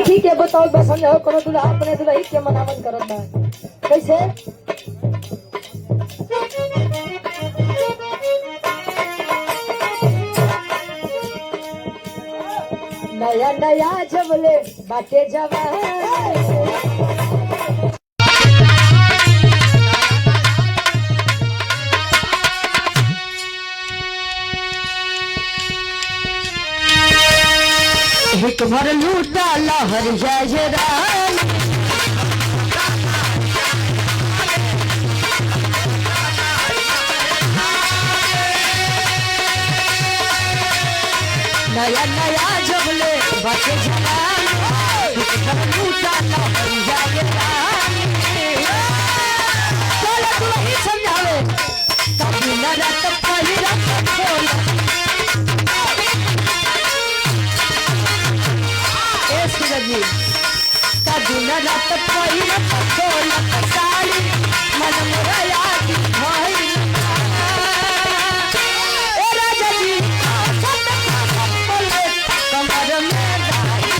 सखी के बताओ बस समझाओ करो दुल्हा अपने दुल्ही के मनावन करत बा कैसे। नया नया जबले बाटे जवान एक भर लूटा लहर जय रानी नया नया जबले बाटे जवान एक भर लूटा लहर जय रानी। चलो तू वही समझावे कभी न रात पहिरा खोल जी कभी न रात पहिरा खोल साड़ी मन मोरया की भाई ए राजा जी बोले कमर में दाई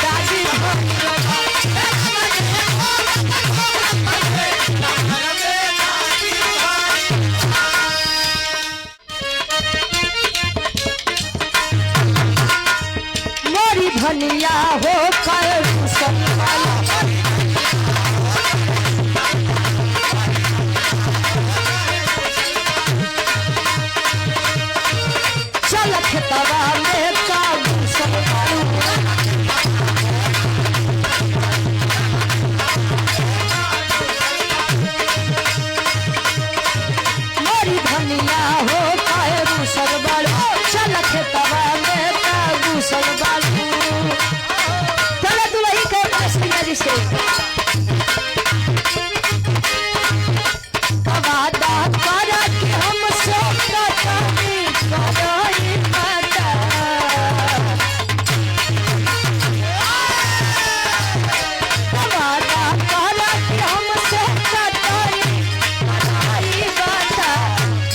दादी मोरी धनिया हो कर चल खेतवा में काबू सब मोरी धनिया हो काहे सरबल चल खेतवा में काबू सरबल चल दुलही के पास पिया जी से वादा करा कि हम सब कटानी कराई माता वादा करा कि हम सब कटानी कराई माता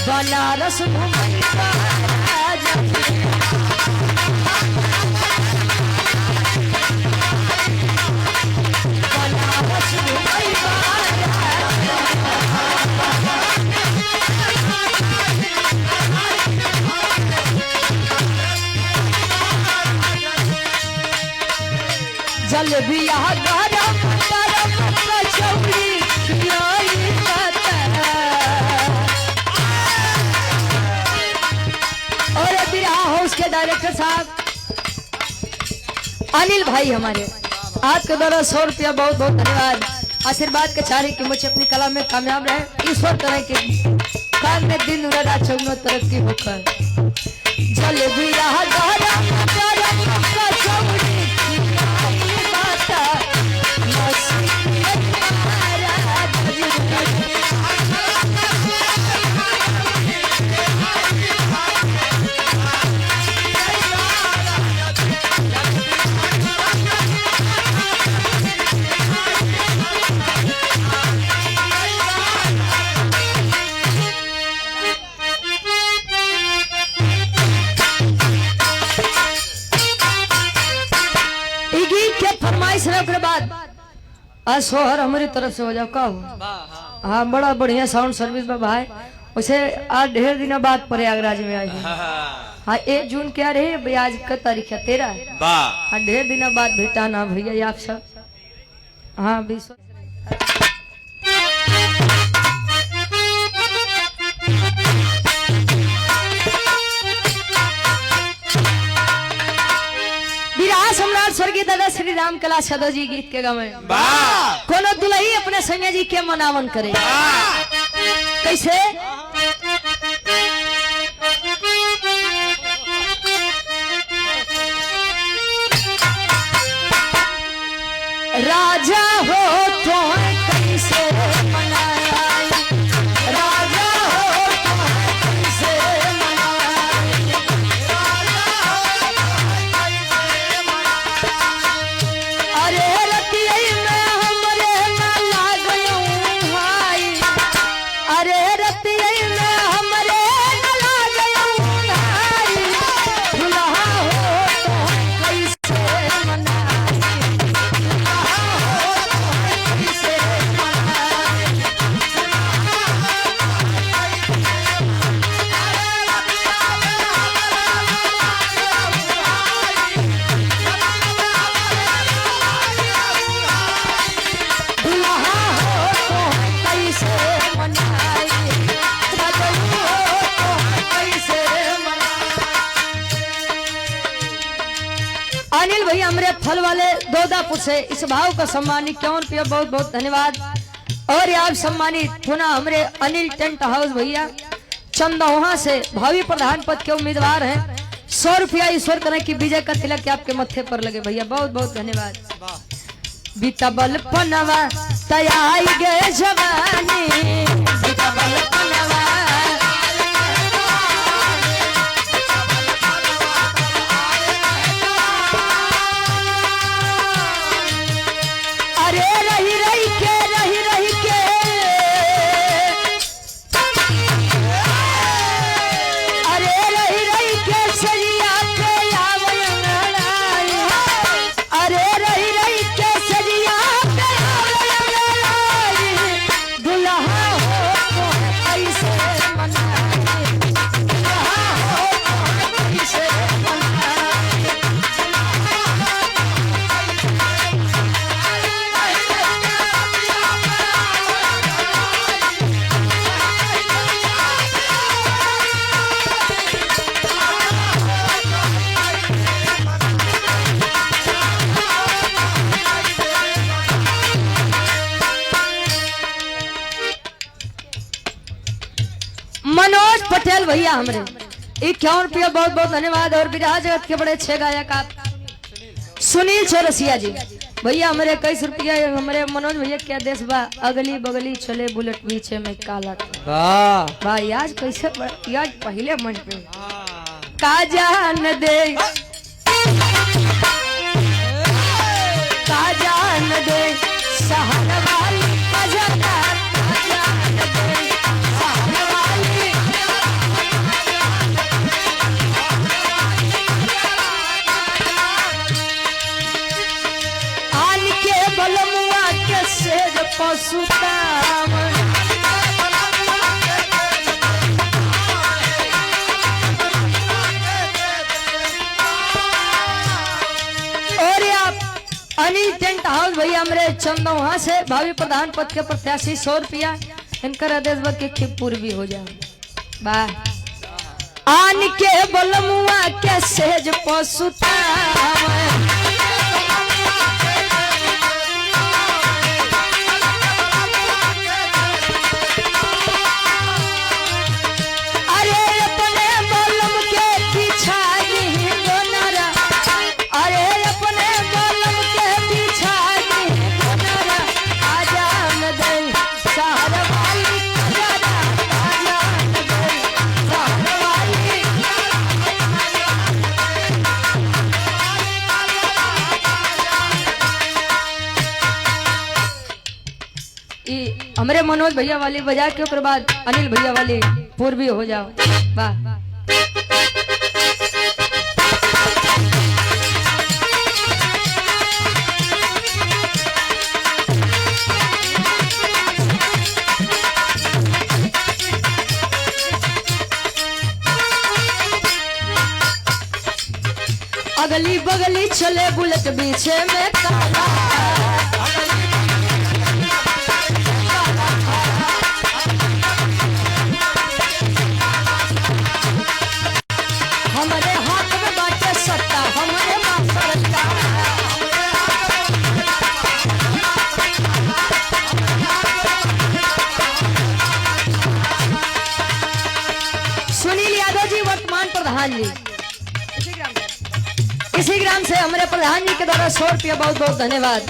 बनारस घुमई राजा बनारस घुमई राजा। जलबिया गरम गरम कचौड़ी खियाई माता। और बिरहा हाउस के डायरेक्टर साहब अनिल भाई हमारे आपके द्वारा 100 रुपया बहुत बहुत धन्यवाद। आशीर्वाद के चारे कि मुझे अपनी कला में कामयाब रहे ईश्वर तरह के काम में दिन रात चौगनो तरक्की होकर। जलबिया गरम गरम कचौड़ी खियाई माता ई गीत के फरमाइश रहे ओकरे बाद आज सोहर हमारी तरफ से हो जाओ का हो। हाँ बड़ा बढ़िया साउंड सर्विस बा भाई। उसे आज ढेर दिन बाद प्रयागराज में आई है। हाँ 1 जून क्या रहे भाई आज का तारीख है 13। हाँ ढेर दिन बाद भेटा ना भैया आप सब। हाँ 20 विराज सम्राट स्वर्गीय दादा श्री राम कैलाश यादव जी गीत के गावे कोनो दुलही अपने सैया जी के मनावन करे कैसे। राजा हो तो कैसे मनाई राजा हो तो कैसे मनाई अरे रतिया में हमरे ना लागयो भाई अरे रतिया अनिल भैया हमरे फल वाले दौदापुर से इस भाव का सम्मान 51 रुपया बहुत बहुत धन्यवाद। और आप सम्मानित पुनः हमरे अनिल टेंट हाउस भैया चंदौहा से भावी प्रधान पद के उम्मीदवार हैं, 100 रुपया ईश्वर करें कि विजय का तिलक आपके मत्थे पर लगे भैया, बहुत बहुत धन्यवाद। बीतबल पनवा तयाई गए जवानी, बीतबल पनवा अरे रही रही के रही रही के अरे रही रही के सरिया पे आवे अंगड़ाई, अरे रही रही के सरिया पे आवे अंगड़ाई, दुल्हा हो तो ऐसे मनाई, दुल्हा हो तो ऐसे मनाई। मनोज पटेल भैया हमरे 51 रुपया बहुत बहुत धन्यवाद। और विराज जगत के बड़े अच्छे गायक आप सुनील चौरसिया जी भैया हमरे 21 रुपया। हमारे मनोज भैया क्या देश बा अगली बगली चले बुलेट पीछे में काला था। वाह भाई आज कैसे आज पहले मंच पे का जान दे, का जान दे सहन वाली मजदा, का जान दे सहन वाली। आन के बलमुआ के शेर पशुताम, और आप अनिल टेंट हाउस भैया हमरे चंदौहा से भावी प्रधान पद के प्रत्याशी 100 रुपया इनकर आदेश बा के खिपुर भी हो जाए। वाह आन के बलमुआ के सेज पशुताम, अरे अपने बलम के पीछा गोनरा, अरे अपने बलम के पीछा गोनरा, आजान दे सहर वाली कजरा, आजान दे सहर वाली। ई हमरे मनोज भैया वाली बजा के ओकर बाद अनिल भैया वाली पूर्वी हो जाओ। वाह अगली बगली चले बुलेट पीछे में काला, हमारे हाथ में बाटे सत्ता, हमारे मां सरकार। सुनील यादव जी वर्तमान प्रधान जी इसी ग्राम से हमारे प्रधान जी के द्वारा 100 रुपया बहुत बहुत धन्यवाद।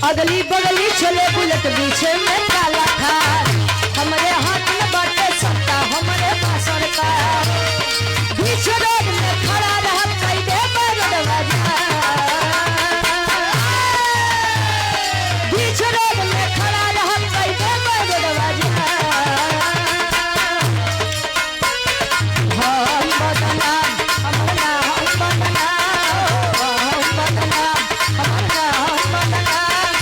अगली बगली चले बुलेट पीछे में काला था, हमारे हाथ में बाटे सत्ता, हमारे पास सरकार। बीच रोड में खड़ा रहा कई दे बीच रोड में खड़ा रहा कई दे हम बदनाम, हमर नाम बदनाम, हम बदनाम, हमर नाम बदनाम,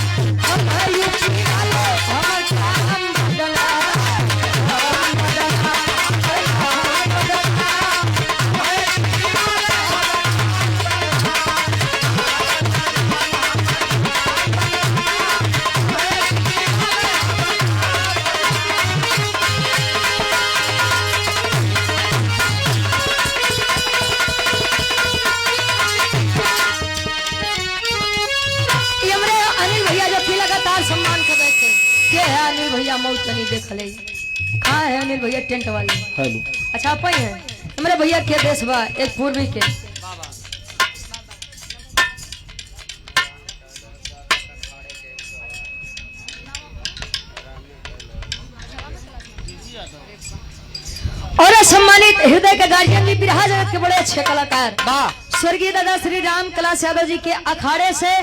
हम यूपी वाले, हमर नाम बदनाम, हम बदनाम, हमर नाम बदनाम। अनिल भैया मौत तनी देख ले। कहाँ है अनिल भैया टेंट वाले? हेलो। अच्छा आप ही हैं हमारे भैया के देश बा एक पूर्वी के। और सम्मानित हृदय के गार्जियन जी, बिरहा जगत के बड़े अच्छे कलाकार स्वर्गीय दादा श्री राम कैलाश यादव जी के अखाड़े से,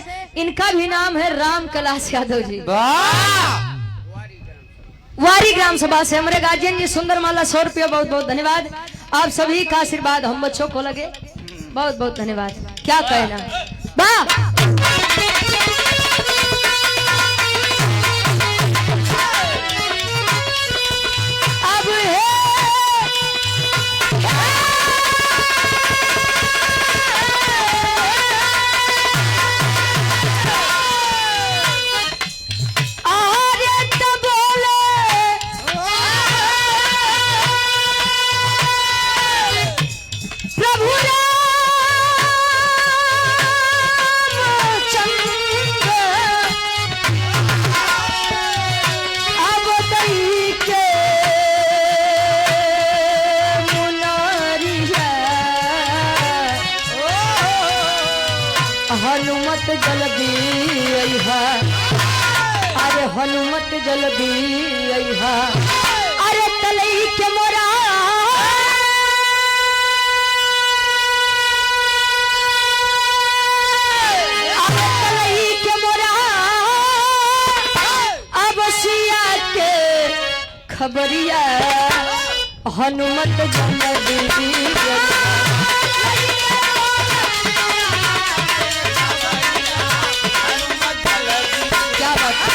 इनका भी नाम है राम कैलाश यादव जी, वारी ग्राम सभा से हमारे गार्जियन जी सुंदर माला 100 रुपया, बहुत बहुत धन्यवाद। आप सभी का आशीर्वाद हम बच्चों को लगे, बहुत बहुत धन्यवाद। क्या कहना वाह। अब है आरे त बोले प्रभु रामचंद्र अब दई के मुनारिया हनुमत जल्दी अइहा, अरे हनुमत जल्दी अइहा, अरे तलई के मोरा अरे तलई के मोरा अब सिया के खबरिया हनुमत जल्दी अइहा। क्या बात है?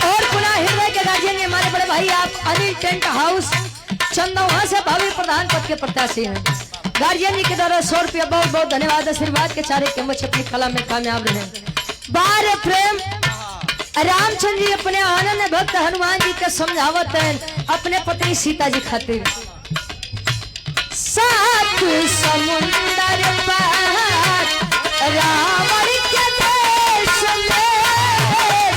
और पुनः हृदय के गार्जियन हमारे बड़े भाई आप अनिल टेंट हाउस चंदौहा से भावी प्रधान पद के प्रत्याशी हैं। गार्जियन जी के द्वारा 100 रुपया, बहुत बहुत धन्यवाद। आशीर्वाद के चारे के मुझ अपनी कला में कामयाब रहे। बार प्रेम रामचंद्र जी अपने आनंद भक्त हनुमान जी के समझावत हैं अपने पत्नी सीता जी खातिर। सात समुंदर पार रावण के देश में,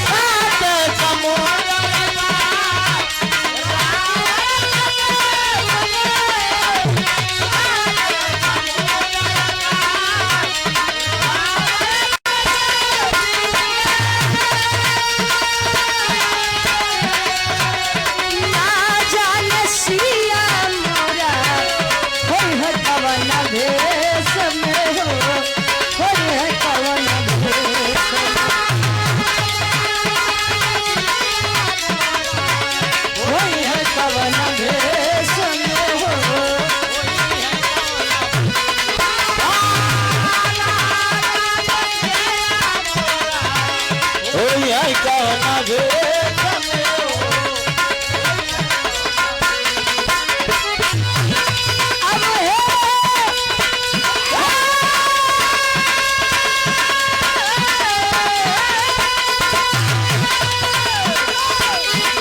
सात समुंदर ना जाने सिया मोरा होई है कवन भेष में हो, होई है कवन भेष में, होई है कवन भेष में हो। अब हे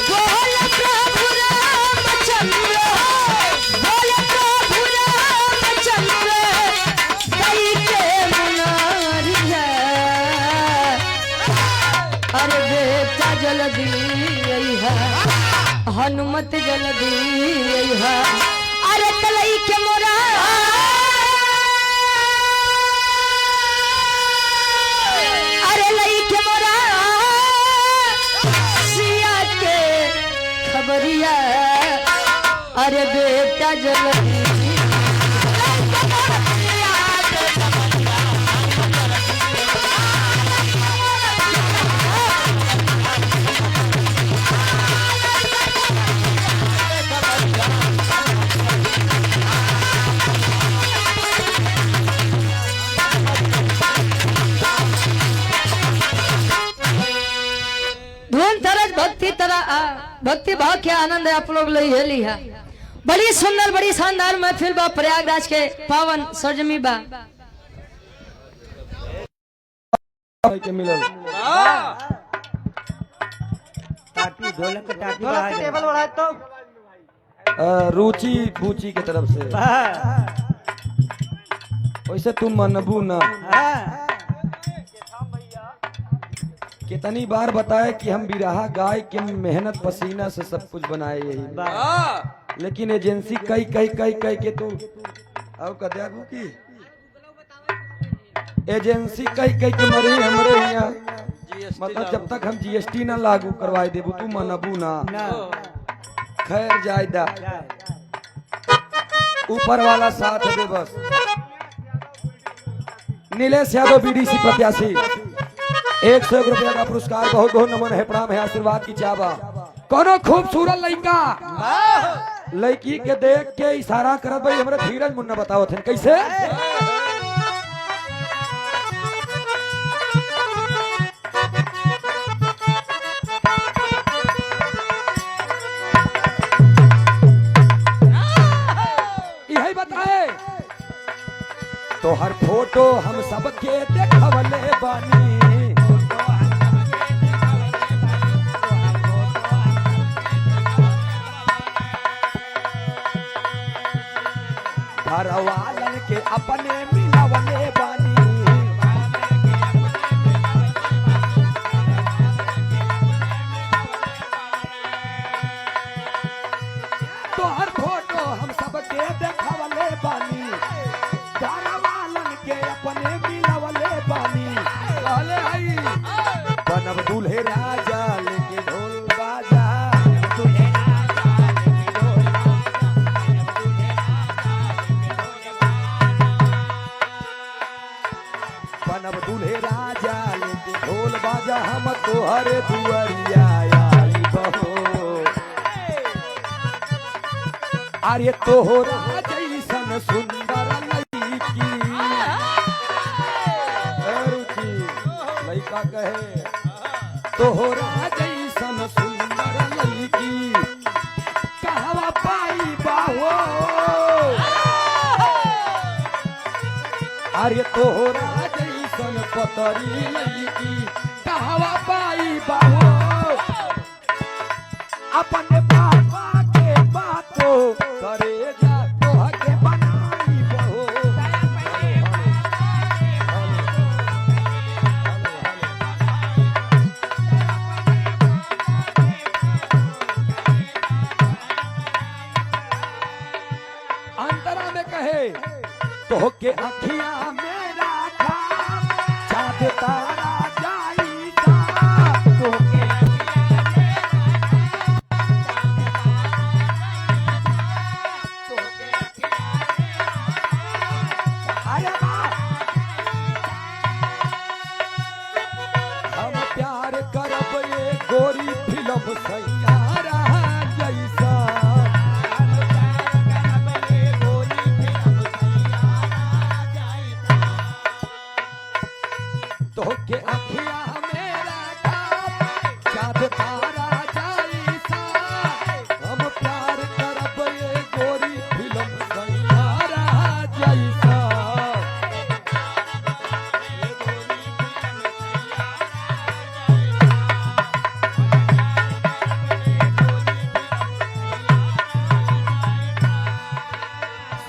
बोल प्रभु रामचंद्र, बोल प्रभु रामचंद्र, दई के मुनारिया, अरे बेटा जल्दी अइहा, हनुमत जल्दी अइहा, अरे तलई के मोरा अरे लई के मोरा सिया के खबरिया, अरे बेटा जल्दी। धुन तरज भक्ति तरह भक्ति भाव क्या आनंद है आप लोग लई हेली है। बड़ी सुंदर बड़ी शानदार महफिल बा प्रयागराज के पावन सरजमी बा। के मिलल टाटी ढोलक के टाटी बढ़ा दे। टेबल बढ़ाए तो रुचि बूची के तरफ से वाह। वैसे तू मनबू ना। हाँ। कितनी बार बताए कि हम बिरहा गाय के मेहनत पसीना से सब कुछ बनाए यही, लेकिन एजेंसी कई कई कई कई के तू अब कदे की एजेंसी कई कई के मरे हमरे यहाँ, मतलब जब तक हम जीएसटी ना लागू करवाए देबू तू मनबू ना। खैर जायदा ऊपर वाला साथ दे बस। नीलेश यादव बीडीसी प्रत्याशी 101 रुपया का पुरस्कार, बहुत बहुत नमन है, प्रणाम है, आशीर्वाद की चाबा। कोनो खूबसूरत लड़का लड़की के देख के इशारा करत भाई हमरे धीरज मुन्ना बताओ थे कैसे। यही बताए तो हर फोटो हम सबके देखवले बानी, घरवालन के अपने मिलवले बानी, तोहर फोटो हम सबके देखवले बानी, घरवालन के अपने मिलवले बानी। कहले हई बनब दूल्हे राजा लेके ढोल बाजा, बनब दूल्हे राजा लेके ढोल बाजा, हम तोहरे दुआरिया आई बहो। अरे तोहरा जैसन सुंदर लड़की, रुचि लड़का कहे तोहरा जैसन सुंदर लड़की कहवा पाई बाहो। अरे तोहरा जैसन पतरी लड़की कहवा पाई बाहो। अपने पापा के बातो करे जा तोह के बनाई बहो। अंतरा में कहे तोह के अखिया मेरा था चाँद तारा जाई था, तोह के अरे वाह, हम प्यार करब ये गोरी फिल्म सैयारा जैसा, तोहके अखिया मेरा चाँद तारा जैसा, हम प्यार करब ये गोरी फिल्म सैयारा जैसा।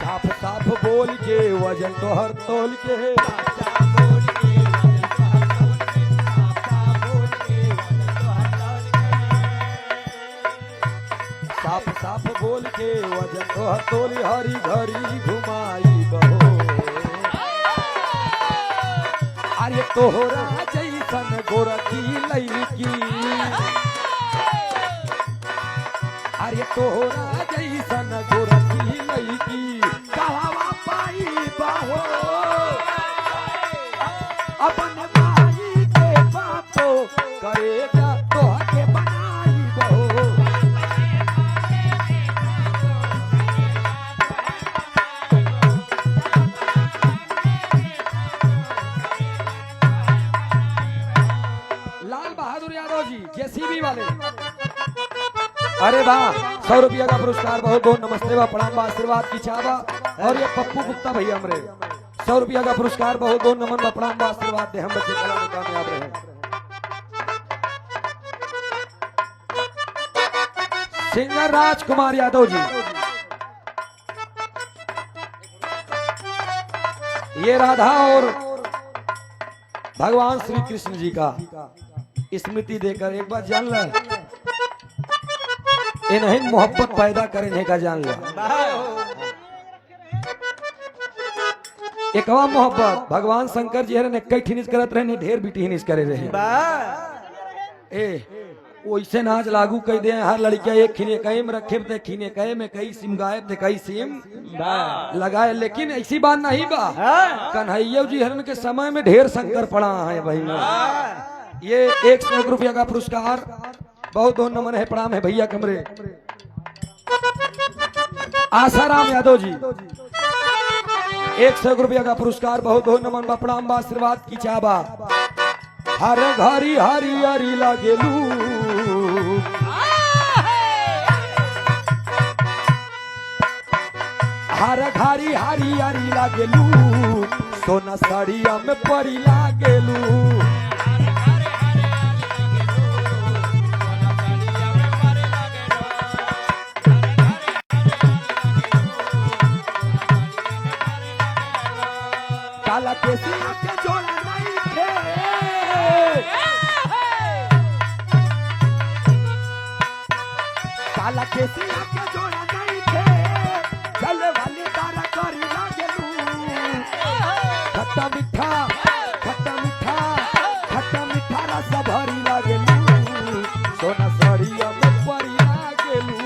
साफ साफ बोल के वजन तोहर तोल के, साफ साफ बोल के वजन तोहर तोल, हरी घरी घुमाई बहो। अरे तोहरा जैसन गोरखी लड़की, अरे तोहरा जैसन गोरखी लड़की कहवा पाई बाहो। अपन माई के बापो करे जा तोह के बनाई बहो। लाल बहादुर यादव जी जेसीबी वाले, अरे वाह 100 रुपया का पुरस्कार, बहुत बहुत नमस्ते बा, प्रणाम बा, आशीर्वाद की चाबा। और ये पप्पू गुप्ता भैया हमरे 100 रुपया का पुरस्कार, बहुत बहुत नमन बा, प्रणाम बा, आशीर्वाद दे, हम बच्चे कला में कामयाब रहे। सिंगर राजकुमार यादव जी, ये राधा और भगवान श्री कृष्ण जी का स्मृति देकर एक बार जान ल, इन्हें मोहब्बत पैदा करने का जान ल। एकवा मोहब्बत भगवान शंकर जी हरे कई ठिनिस करत रहे, ढेर बिटी हिनिस करे रहे। ए वैसे नाच लागू कह दे, हर लड़किया एक खिने कई में रखे ते खिने कई में कई सिम गायब ते कई सिम लगाए, लेकिन ऐसी बात नहीं बा। कन्हैया जी हरन के समय में ढेर शंकर पड़ा है भाई। ये 101 रुपया का पुरस्कार, बहुत बहुत नमन है, प्रणाम है भैया कमरे। आसाराम यादव जी 101 रुपया का पुरस्कार, बहुत बहुत नमन बा, प्रणाम बा, आशीर्वाद की चाबा। हर घरी हरी हरी लागेलू, हर घरी हरी हरी लागेलू, सोना साड़िया में परी लागेलू। काला केसिया के जोड़ा नहीं थे, काला केसिया के जोड़ा नहीं थे, चले वाली तारा करी लागेलू। खट्टा मीठा खट्टा मीठा खट्टा मीठा रस भरी लागेलू, सोना साड़िया में परी लागेलू।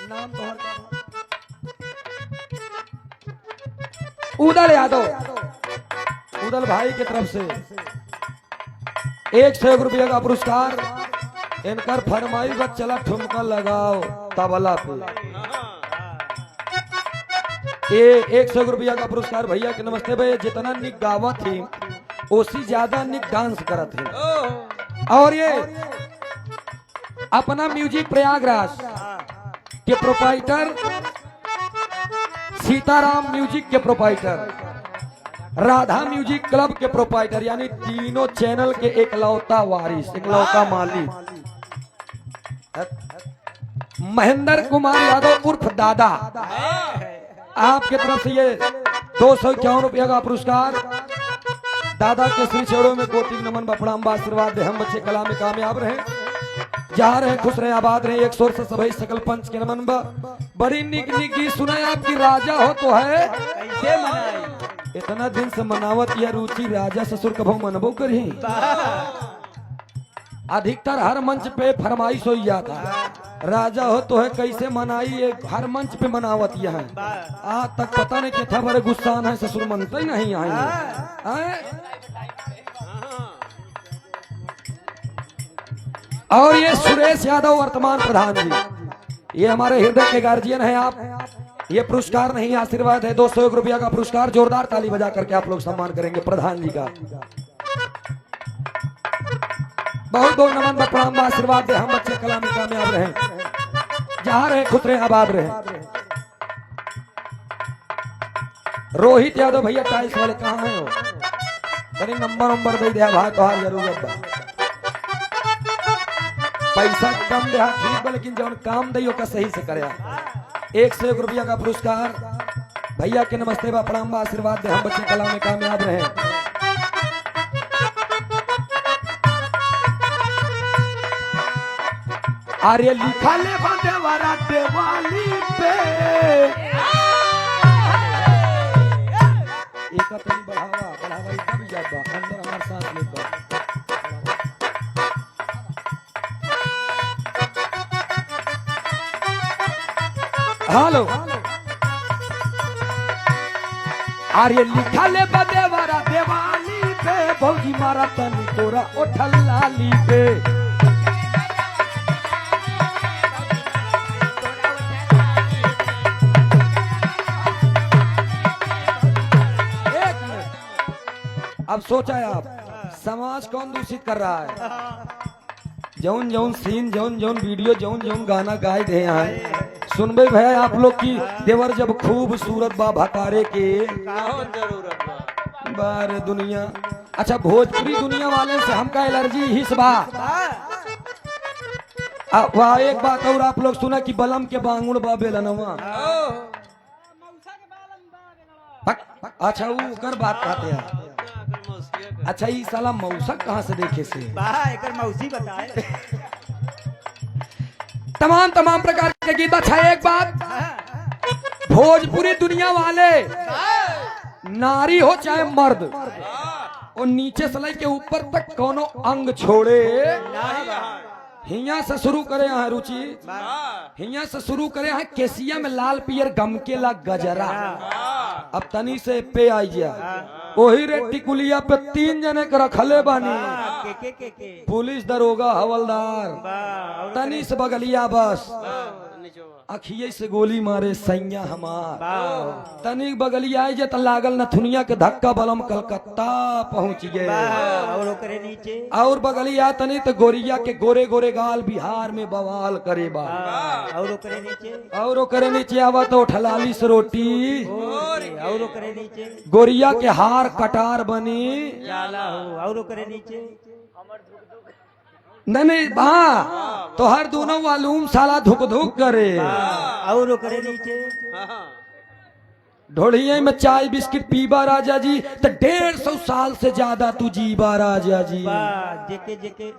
नाम तोहर का? उदल यादव, उदल भाई के तरफ से 101 रुपया का पुरस्कार। इनकर फरमाइश बस चला ठुमका लगाओ तबला पे। ये 101 रुपया का पुरस्कार भैया के नमस्ते भैया। जितना निक गावा थी उसी ज्यादा निक डांस करत थी। और ये अपना म्यूजिक प्रयागराज के प्रोपाइटर, सीताराम म्यूजिक के प्रोपाइटर, राधा म्यूजिक क्लब के प्रोपाइटर, यानी तीनों चैनल के एकलौता वारिस, एकलौता मालिक महेंद्र कुमार यादव उर्फ दादा, आपके तरफ से ये 251 रुपया का पुरस्कार। दादा के श्री चरणों में कोटि नमन प्रणाम आशीर्वाद दे, हम बच्चे कला में कामयाब रहे, जहाँ रहे खुश रहे आबाद रहे। एक शोर से सभी सकल पंच के नमन बा। बड़ी निक निक गीत सुना आपकी राजा हो तो है कैसे मनाई। इतना दिन से मनावत या रुचि राजा ससुर कभो मनबो करी। अधिकतर हर मंच पे फरमाइश हो जाता, राजा हो तो है कैसे मनाई, ये हर मंच पे मनावत यह है। आज तक पता नहीं क्या था, बड़े गुस्सा है ससुर मनते ही नहीं आए। और ये सुरेश यादव वर्तमान प्रधान जी, ये हमारे हृदय के गार्जियन हैं। आप ये पुरस्कार नहीं आशीर्वाद है। 201 रुपया का पुरस्कार, जोरदार ताली बजा करके आप लोग सम्मान करेंगे प्रधान जी का। बहुत बहुत नमन प्रणाम आशीर्वाद दे, हम बच्चे कला में कामयाब रहे, जहां रहे खुश रहे आबाद रहे। रोहित यादव भैया टाइल्स वाले कहाँ हैं हो? तनी नंबर नंबर दे दिया भाई, तोहार जरूरत बा। पैसा कम दे ठीक बा, लेकिन जौन काम दे ओका सही से करे। 101 रुपया का पुरस्कार भैया के नमस्ते बा, प्रणाम बा, आशीर्वाद दे, हम बच्चे कला में कामयाब रहे। आर्य लिखा ले बंदेवारा देवाली पे, एक तनी बढ़ावा बढ़ावा इतना भी जात बा, अंदर हमार सांस लेत बा। हेलो आर्य लिखा ले बदेवरा देवाली पे, भौजी मारा तनी तोरा ओठल लाली पे। एक मिनट, अब सोचा है आप, समाज कौन दूषित कर रहा है? जौन जौन सीन, जौन जौन वीडियो, जौन जौन गाना गाए दे हैं, सुनबे भैया आप लोग की देवर जब खूबसूरत बा भतारे के बार दुनिया। अच्छा भोजपुरी दुनिया वाले से हमका एलर्जी हिस बा। वाह एक बात और आप लोग सुना कि बलम के बांगुड़ बा बेलनवा। अच्छा वो ओकर बात कहते हैं। अच्छा ये साला मौसा कहाँ से देखे से? बा एकर मौसी बताए। तमाम तमाम प्रकार के गीत। अच्छा एक बात, भोजपुरी दुनिया वाले नारी हो चाहे मर्द, और नीचे से लेके ऊपर तक कोनो अंग छोड़े। हिया से शुरू करे यहाँ रुचि, हिया से शुरू करे यहाँ केसिया में लाल पियर गमके ला गजरा। अब तनी से पे आई जा वही रे टिकुलिया पे 3 जने के रखले बानी। के के के के पुलिस दरोगा हवलदार। बा और तनी से बगलिया बस अखिए से गोली मारे सैया हमार। बा तनी बगलिया आई जे त लागल नथुनिया के धक्का बलम कलकत्ता पहुंच गए। बा और ओकरे नीचे और बगलिया तनी तो गोरिया के गोरे गोरे गाल बिहार में बवाल करे बा। और ओकरे नीचे और ओकरे नीचे आवा तो ठलाली से रोटी। और ओकरे नीचे गोरिया के हार कटार बनी जाला हो। और ओकरे नीचे नहीं नहीं बा तो हर दोनों वालूम साला धुक धुक करे। और ओकरे नीचे ढोड़िया में चाय बिस्किट पीबा राजा जी तो 150 साल से ज्यादा तू जीबा राजा जी। बा जेके जेके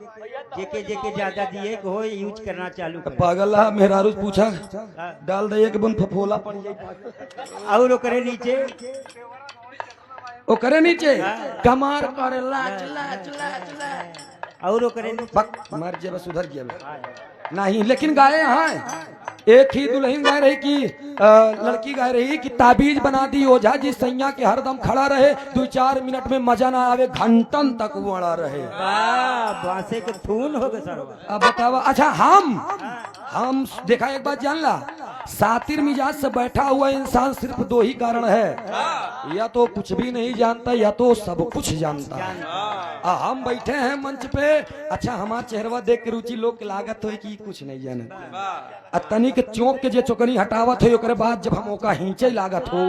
जेके जेके ज्यादा दिए को हो यूज करना चालू कर। पागल है मेरा रोज पूछा डाल दे एक बन फफोला पड़ जाई। और ओकरे नीचे ओ करे नीचे कमार करे लाच लाच लाच लाच। और ओकरे नीचे बक मर जे बस उधर गया नहीं। लेकिन गाए हैं एक ही दुल्हन गाय रही कि लड़की गाय रही कि ताबीज बना दी ओझा जी सैया के हरदम खड़ा रहे, 2-4 मिनट में मजा ना आवे घंटन तक वो अड़ा रहे। बा बांसे के थून हो गए सरवा। अब बतावा। अच्छा हम देखा एक बात जान ला, सातिर मिजाज से बैठा हुआ इंसान सिर्फ 2 ही कारण है, या तो कुछ भी नहीं जानता या तो सब कुछ जानता है। हम बैठे हैं मंच पे, अच्छा हमार चेहरवा देख के रुचि लोग के लागत हो कि कुछ नहीं जाने। आ तनी के चौक के जे चौकनी हटावत हो ओकरे बाद जब हम ओका हिंचे लागत हो,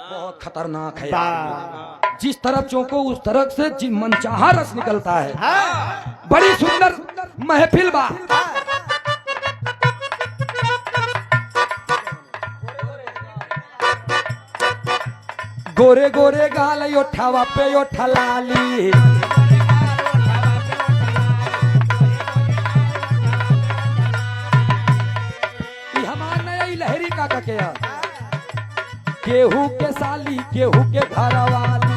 बहुत खतरनाक है यार। जिस तरफ चौको उस तरफ से मनचाहा रस निकलता है। बड़ी सुंदर महफिल बा। गोरे गोरे गाल ओठावा पे ओठा लाली, ई हमार नया ई लहरी काका के है। केहू के साली केहू के घरवाली,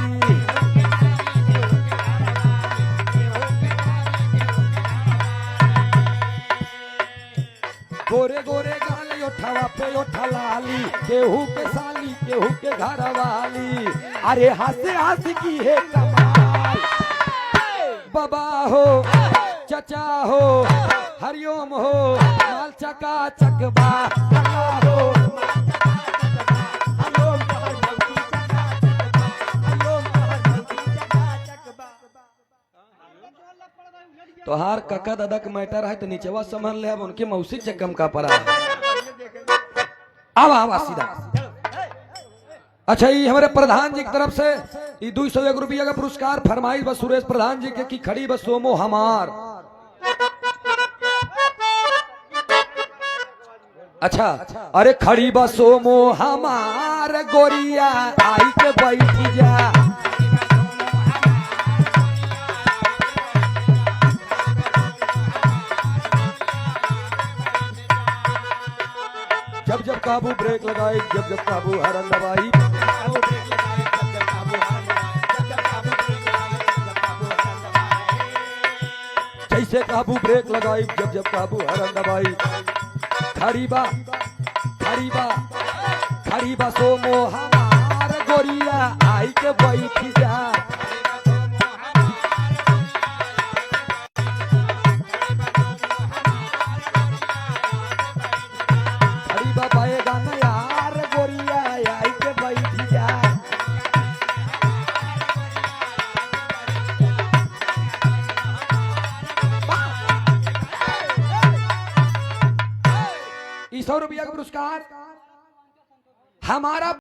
गोरे गोरे गाल ओठावा पे ओठा लाली, केहू के साली केहू के घरवाली। अरे हंस हंस की है कमाल, बाबा हो चचा हो हरिओम हो माल चका चकबा हो। तोहार काका दादा के मैटर है तो नीचवा संभाल ले, अब उनके मौसी चकम का पड़ा। आवा आवा सीधा। अच्छा ये हमारे प्रधान जी की तरफ से ये 201 रुपया का पुरस्कार फरमाइश बस सुरेश प्रधान जी के की खड़ी बस सोमो हमार। अच्छा अरे खड़ी बस सोमो हमार गोरिया आई के बैठी जा। जब जब काबू ब्रेक लगाई, जब जब काबू हरन दबाई, जैसे काबू ब्रेक लगाई, जब जब काबू हरन दबाई। खरीबा खरीबा खरीबा सोमो हमार गोरिया आई के बैठी जा। खरीबा पाएगा ना यार गोरिया आई के बैठी जा। 100 रुपया का पुरस्कार हमारा।